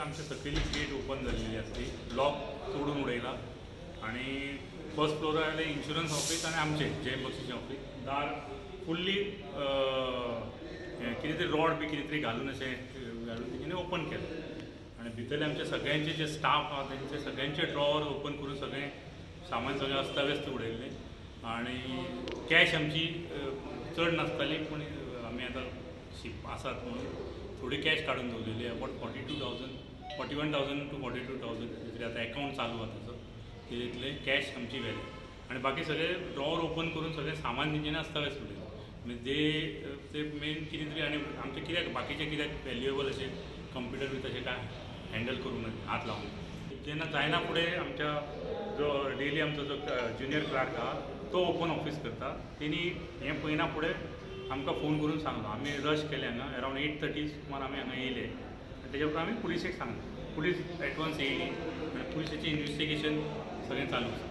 आमच्या सकयली get open जाल्लेली आसली, लॉक तोडून उडयला आनी फर्स्ट फ्लोरार आयले इन्शुरन्स ऑफीस आनी आमचें जय बक्षीचें ऑफीस. दार फुल्ली कितें तरी रॉड बी कितें तरी घालून अशें घालून तेंच्यांनी ओपन केलें आनी भितरले आमचे सगळ्यांचे जे स्टाफ आहा तेंचे सगळ्यांचे ड्रॉवर ओपन करून सगळें सामान सगळें अस्ताव्यस्त उडयल्लें आनी कॅश आमची चड नासताली, पूण आमी आतां शिप आसात म्हणून थोडी कॅश काडून दवरलेली, अबावट 42,000, 41,000 टू 42,000 तरी आतां एकावंट चालू आसा ताचो, तितले कॅश आमची व्हेली आनी बाकी सगळे ड्रॉवर ओपन करून सगळें सामान तेंच्यांनी अस्ताव्यस्त उडयलें. म्हणजे ते मेन कितें तरी आनी आमचें कित्याक बाकीचें कित्याक व्हॅल्युएबल अशें कंप्युटर बी तशें कांय हँडल करूंक ना, हात लावंक जेन्ना जायना फुडें आमच्या जो डेली आमचो जो ज्युनियर क्लार्क आहा तो ओपन ऑफीस करता, तेणी हें पळयना फुडें आमकां फोन करून सांगलो. आमी रश केले हांगा अरावंड 8:30 सुमार आमी हांगा येयले आनी तेज्या उपरांत आमी पुलिसेक सांगलें. पुलीस एडवान्स येयली आनी पुलिसाचें इन्वेस्टिगेशन सगळें चालू आसा.